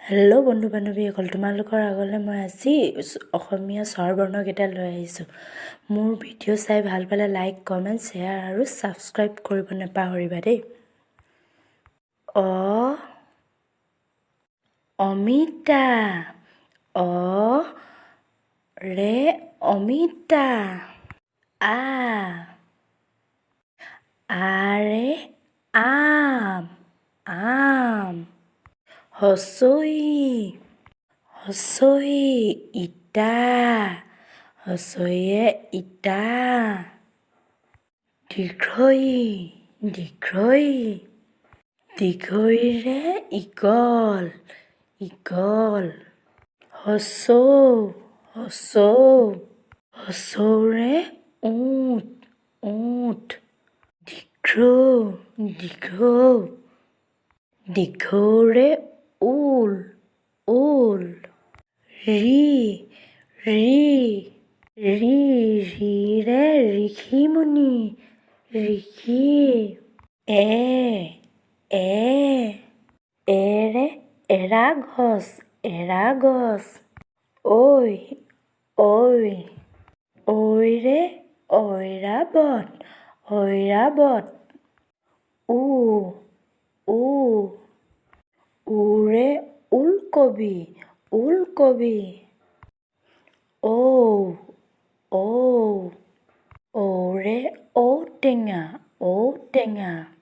Hello' বন্ধু বান্ধৱীসকল, তোমালোকৰ আগলৈ মই আজি অসমীয়া স্বৰবৰ্ণকেইটা লৈ আহিছোঁ। মোৰ ভিডিঅ' চাই ভাল পালে লাইক, কমেণ্ট, শ্বেয়াৰ আৰু ছাবস্ক্ৰাইব কৰিব নাপাহৰিবা দেই। অ, অমিতা। অ ৰে অমিতা। আ, আৰে আম, আম। হ্ৰস্ব ই, হ্ৰস্ব ই ইটা, হ্ৰস্ব ইয়ে ইটা। দীৰ্ঘ ঈ, দীৰ্ঘ ই, দীৰ্ঘ ঈৰে ঈগল, ঈগল। হ্ৰস্ব উ, হ্ৰস্ব উ, হ্ৰস্ব ঊৰে ঊট, ঊট। দীৰ্ঘ ঊ, দীৰ্ঘ ঊ, দীৰ্ঘ ঊৰে ঊল, ঊল। ঋ, ঋ, ঋ, ঋৰে ঋষিমুনি, ঋষি। এ, এ, এৰে এৰা গছ, এৰা গছ। ঐ, ঐ, ঐৰে ঐৰাৱত, ঐৰাৱত। উ, উ, উৰে ওলকবি, ওলকবি। ঔ, ঔ, ঔৰে ঔটেঙা, ঔটেঙা।